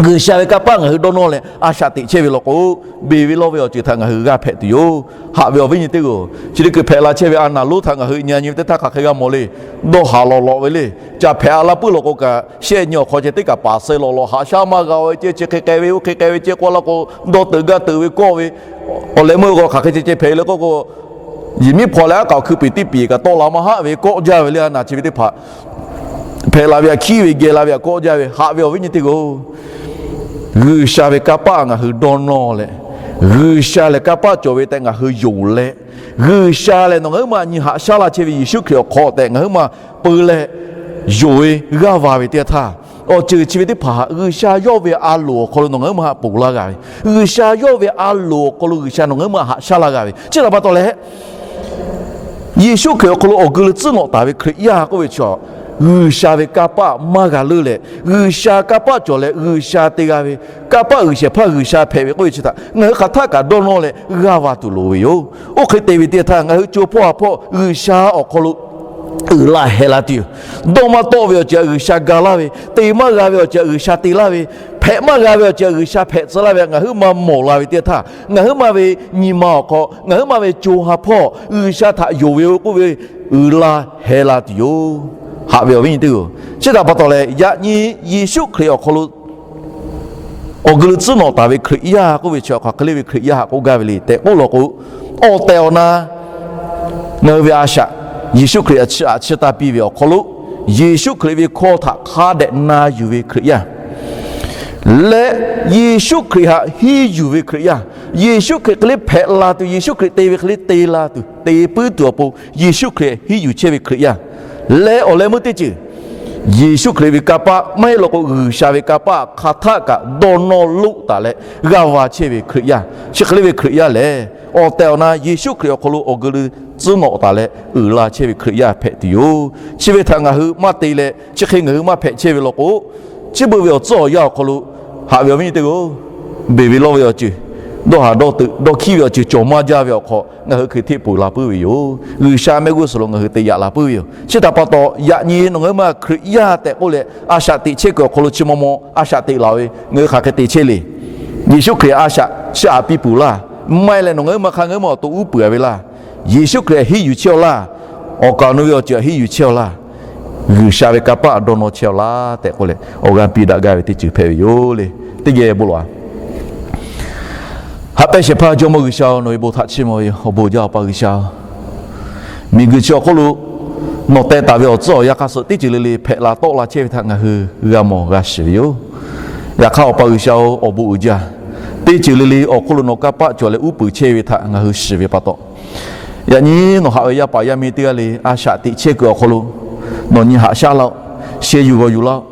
G'uiˬsha ve kanˇ paˆ ngaˬ hui dawˇ nawˇ leh a shaꞈ teꞈ chehˇ ve law k'o, beˬ ve lawˇ ve awˬ ceuˬ htaꞈ ngaˬ hui g'a hpehꞈ tuˬ yoˬ. Haꞈ ve awˬ viˉ nyi teˇ g'aˇ-oˬ, chi teˇ hkui hpehꞈ la chehˇ ve a naˍ lonˉ htaꞈ ngaˬ hui nyi nyi ve teˇ htaˇ hk'aˬ hk'e g'a mawˬ le. Dawˇ haˍ lawˬ lawꞈ ve le. Ca hpehꞈ a la puiˉ law k'o kaꞈ, shehˆ nyi awˬ hk'aw ceh teˇ kaꞈ paˍ suh lawꞈ lawꞈ, haꞈ shaˉ maˇ g'a ve ceh, chi hk'e k'ai ve oˇ hk'e k'ai ve ceh k'oˆ laˇ k'o, dawˇ teuꞈ gaˇ teuꞈ ve kawˆ ve, awˬ leh meuˇ k'o hk'aˬ hk'e ceh ceh hpehꞈ le k'oˆ k'o, yehˬ miˉ hpaw leh aˉ k'aoˍ hkui peˍ teˇ peˍ kaꞈ tawˆ la maˇ haˆ ve kawˆ jaˇ ve le. A naˍ chi ve teˇ hpaˍ hpehꞈ la ve aꞈ hkiˉ ve geh la ve aꞈ kawˆ jaˇ ve. Haꞈ ve awˬ viˉ nyi teˇ g'aˇ-oˬ, G'uiˬsha ve kanˇ paˆ ngaˬ hui dawˇ nawˇ leh, G'uiˬsha lehˬ kanˇ paˆ cawˬ ve tehꞈ ngaˬ hui yonˍ leh, G'uiˬsha lehˬ nawˬ ngaˬ huiˉ ma nyi haꞈ shaˉ la chehˇ ve Yeˍsuˆ Hkriꞈ awˬ hk'aw tehꞈ ngaˬ huiˉ ma peu leh yonˍ ve g'aˇ va ve teˇ g'aˇ htaˇ, awˬ ceuˬ chi ve teˇ hpaˍ htaꞈ G'uiˬsha yawˇ ve a loˍ awˬ hk'aw lo nawˬ ngaˬ huiˉ ma haꞈ ponˬ laˇ g'a ve, G'uiˬsha yawˇ ve a loˍ awˬ hk'aw lo G'uiˬsha nawˬ ngaˬ huiˉ ma haꞈ shaˉ laˇ g'a ve. Chi htaꞈ pa taw leh, Yeˍsuˆ Hkriꞈ awˬ hk'aw lo awˬ g'uiˬ lo tcuhˉ nawꞈ taˍ ve Hkriꞈ yaˇ k'oˆ ve chi, G'uiˬsha ve kanˇ paˆ maˇ g'a leuˆ leh, G'uiˬsha kanˇ paˆ cawˬ leh G'uiˬsha te g'a ve, kanˇ paˆ uiˍ shehˍ hpaˇ G'uiˬsha hpehꞈ ve k'oˆ ve chi htaꞈ ngaˬ hui hk'aˬ htaˆ kaꞈ dawˇ nawˇ leh g'aˇ va tuˬ loˍ ve yoˬ. Oˇ hk'e te ve teˇ g'aˇ htaˇ ngaˬ hui co hpawˇ ha hpawˇ G'uiˬsha awˬ hk'aw lo uiˍ la heh la tuˬ yoˬ. Dawˇ maˇ tawˆ ve awˬ ceuˬ htaꞈ G'uiˬsha ga laˇ ve, te maˇ g'a ve awˬ ceuˬ htaꞈ G'uiˬsha te laˇ ve, hpehꞈ maˇ g'a ve awˬ ceuˬ htaꞈ G'uiˬsha hpehꞈ tcuh laˇ ve ngaˬ huiˉ ma mawˬ la ve teˇ g'aˇ htaˇ, ngaˬ huiˉ ma ve nyi ma awˬ hk'aw, ngaˬ huiˉ ma ve co ha hpawˇ G'uiˬsha htaꞈ yonˍ ve k'oˆ ve uiˍ la heh la tuˬ yoˬ. Haꞈ ve awˬ viˉ nyi teˇ g'aˇ-oˬ, chi htaꞈ pa taw leh yaꞈ nyi Yeˍsuˆ Hkriꞈ awˬ hk'aw lo awˬ g'uiˬ lo tcuhˉ nawꞈ taˍ ve Hkriꞈ yaˇ k'oˆ ve chi hk'aˬ hk'e le ve Hkriꞈ yaˇ htaꞈ k'oˆ gaˇ ve le tehꞈ k'oˆ law k'o, awˬ tehˬ awˬ na ngaˬ hui ve a shaꞈ, Yeˍsuˆ Hkriꞈ a chi a chi taˇ piˇ ve awˬ hk'aw lo, Yeˍsuˆ Hkriꞈ ve hkawˇ htaꞈ hk'a dehꞈ na yuˬ ve Hkriꞈ yaˇ leh, Yeˍsuˆ Hkriꞈ htaꞈ hiˉ yuˬ ve Hkriꞈ yaˇ, Yeˍsuˆ Hkriꞈ hk'e le hpehꞈ la tuˬ, Yeˍsuˆ Hkriꞈ te ve hk'e le te la tuˬ, te puiˉ tuˬ awˬ pon Yeˍsuˆ Hkriꞈ hiˉ yuˬ chehˇ ve Hkriꞈ yaˇ leh, awˬ leh meuˇ teˇ ceuˬ Yeˍsuˆ Hkriꞈ ve kanˇ paˆ maˇ heˆ law k'o G'uiˬsha ve kanˇ paˆ hk'aˬ htaˆ kaꞈ dawˇ nawˇ loˆ taˍ leh g'aˇ va chehˇ ve Hkriꞈ yaˇ, chi hk'e le ve Hkriꞈ yaˇ lehˬ, awˬ tehˬ awˬ na Yeˍsuˆ Hkriꞈ awˬ hk'aw lo awˬ g'uiˬ lo tcuhˉ nawꞈ taˍ leh uiˍ la chehˇ ve Hkriꞈ yaˇ hpehꞈ tuˬ yoˬ. Chi ve htaꞈ ngaˬ hui maˇ te leh chi hk'e ngaˬ hui maˇ hpehꞈ chehˇ ve law k'o, chi beuꞈ ve awˬ tcuhˉ awˬ yanˇ awˬ hk'aw lo haꞈ ve awˬ viˉ nyi teˇ g'aˇ-oˬ, beˬ ve lawˇ ve awˬ ceuˬ, dawˇ haˍ dawˇ teuꞈ dawˇ hkiˉ ve awˬ ceuˬ cawˬ maˇ jaˇ ve awˬ hk'aw ngaˬ hui hkui hteˆ ponˬ la puiˉ ve yoˬ. G'uiˬsha mehˆ g'uˇ suhˍ lo ngaˬ hui te yaꞈ la puiˉ ve yoˬ. Chi htaꞈ pa taw, yaꞈ nyi nawˬ ngaˬ huiˉ ma Hkriꞈ yaˇ tehꞈ k'oˆ leh a shaꞈ teꞈ chehˇ kuiˬ awˬ hk'aw lo chi maw maw a shaꞈ teꞈ laˬ ve ngaˬ hui hk'aˬ hk'e te chehˇ le. Yeˍsuˆ Hkriꞈ a shaꞈ chi aꞈ piˇ peuˬ laˇ. Maˇ heˆ leh nawˬ ngaˬ huiˉ ma hk'a ngaˬ huiˉ ma awˬ to uˉ peunˍ ve laˇ. Yeˍsuˆ Hkriꞈ htaꞈ hiˉ yuˬ chehˇ-aw laˇ. Awˬ kaˍ awˬ nu ve awˬ ceuˬ htaꞈ hiˉ yuˬ chehˇ-aw laˇ. G'uiˬsha ve kanˇ paˆ dawˇ nawˇ chehˇ-aw laˇ tehꞈ k'oˆ leh awˬ g'aˇ piˇ daꞈ gaˇ ve teˇ ceuˬ hpehꞈ ve yoˬ le. Teˇ geh bon lawˬ-a. Haꞈ pehnˇ shehˍ hpaˇ Jawˇmawˇ G'uiˬsha-oˬ, nawˬ ve bon htaꞈ chiˇ mvuh ve yoˬ. Awˬ bon uiˍ jaˇ, Awˬ pa G'uiˬsha-oˬ, miˬguiˬ chi awˬ hk'oˆ lo nawˬ teh taˍ ve awˬ tcuhˉ awˬ yanˇ hk'aˇ suh teˇ ceuˬ le le hpehꞈ la tawˆ la chehˇ ve htaꞈ ngaˬ hui g'a mawˬ g'a shiˍ ve yoˬ. Yaꞈ hk'aˇ, Awˬ pa G'uiˬsha-oˬ, awˬ bon uiˍ jaˇ. Teˇ ceuˬ le le awˬ hk'oˆ lo nawˬ kanˇ paˆ cawˬ leh uˉ peunˍ chehˇ ve htaꞈ ngaˬ hui shiˍ ve pa taw, yaꞈ nyi nawˬ haꞈ ve yaˇ paˍ yaˇ miˇ teˇ g'aˇ le a shaꞈ teꞈ chehˇ kuiˬ awˬ hk'aw lo nawˬ nyi haꞈ shaˉ laˇ-oˆ. Sheh yuˬ g'awˬ yuˬ laˇ-oˆ.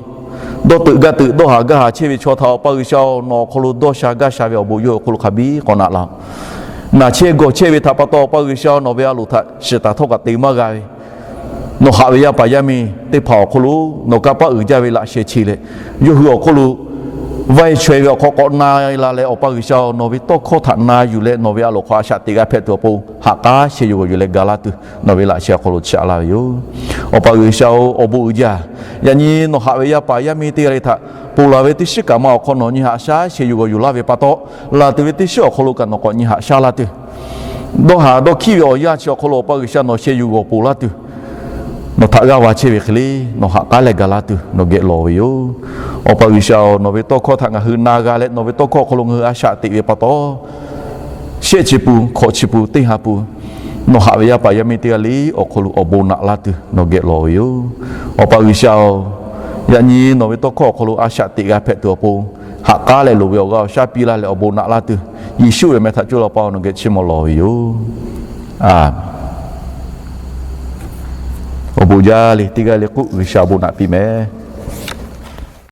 Dawˇ teuꞈ gaˇ teuꞈ dawˇ haˍ gaˇ haˍ chehˇ ve chaw htaꞈ Awˬ pa G'uiˬsha-oˬ, nawˬ awˬ hk'aw lo dawˇ sha gaˇ sha ve awˬ bon yawˇ awˬ hk'aw lo hk'a biˇ k'awꞈ naꞈ laˇ-oˆ. Naˬ chehˇ gawˬ chehˇ ve htaꞈ pa taw, Awˬ pa G'uiˬsha nawˬ ve a loˍ htaꞈ shiˍ taˍ htawˇ kaꞈ te maˇ g'a ve, Nawˬ haꞈ ve yaˇ paˍ yaˇ miˇ teˇ hpaˍ awˬ hk'aw lo nawˬ kanˇ paˆ uiˍ jaˇ ve laꞈ sheh chi leh, yawˇ hui awˬ hk'aw lo vaˇ e chaweh ve awˬ hk'aw k'awꞈ na la leh, Awˬ pa G'uiˬsha-oˬ, nawˬ ve tawˇ hkawˇ htaꞈ na yuˬ leh nawˬ ve a loˍ hk'aw a shaꞈ teꞈ g'a hpehꞈ tuˬ awˬ pon haꞈ k'aˉ sheh yuˬ g'awˬ yuˬ leh ga laˇ tuˬ nawˬ ve laꞈ sheh awˬ hk'aw lo chi a laˇ ve yoˬ. Awˬ pa G'uiˬsha-oˬ, awˬ bon uiˍ jaˇ. Yaꞈ nyi nawˬ haꞈ ve yaˇ paˍ yaˇ miˇ teˇ g'aˇ le htaꞈ ponˬ laˬ ve teˇ shiˉ kaꞈ ma awˬ hk'aw nawˬ nyi haꞈ shaˉ sheh yuˬ g'awˬ yuˬ laˇ ve pa taw, laˬ tuˬ ve teˇ shiˉ awˬ hk'aw lo kaꞈ nawˬ k'awꞈ nyi haꞈ shaˉ laˇ tuˬ, dawˇ haˍ dawˇ hkiˆ ve awˬ yanˇ chi awˬ hk'aw lo Awˬ pa G'uiˬsha nawˬ sheh yuˬ g'awˬ ponˬ laˇ tuˬ, nawˬ htaꞈ g'aˇ va chehˇ ve hk'e le, nawˬ haꞈ k'aˉ leh ga laˇ tuˬ nawˬ geh lawˬ ve yoˬ. Awˬ pa G'uiˬsha-oˬ, nawˬ ve tawˇ hkawˇ htaꞈ ngaˬ hui na g'a leh nawˬ ve tawˇ hkawˇ awˬ hk'aw lo ngaˬ hui a shaꞈ teꞈ ve pa taw, shehˆ chi pun hkawꞈ chi pun teˇ ha pun, nawˬ haꞈ ve yaˇ paˍ yaˇ miˇ teˇ g'aˇ le awˬ hk'aw lo awˬ bon naꞈ laˇ tuˬ nawˬ geh lawˬ ve yoˬ. Awˬ pa G'uiˬsha-oˬ, yaꞈ nyi nawˬ ve tawˇ hkawˇ awˬ hk'aw lo a shaꞈ teꞈ g'a hpehꞈ tuˬ awˬ pon, haꞈ k'aˉ leh loˍ ve awˬ g'aˇ awˬ shaˉ piˇ laˇ leh awˬ bon naꞈ laˇ tuˬ, Yeˍsuˆ ve meh htaꞈ coˇ leh Awˬ pa-oˬ, nawˬ geh chiˇ mvuh lawˬ ve yoˬ. Awˬ bon jaˇ le, teˇ g'aˇ le k'oˆ G'uiˬsha awˬ bon naꞈ piˇ mehˍ.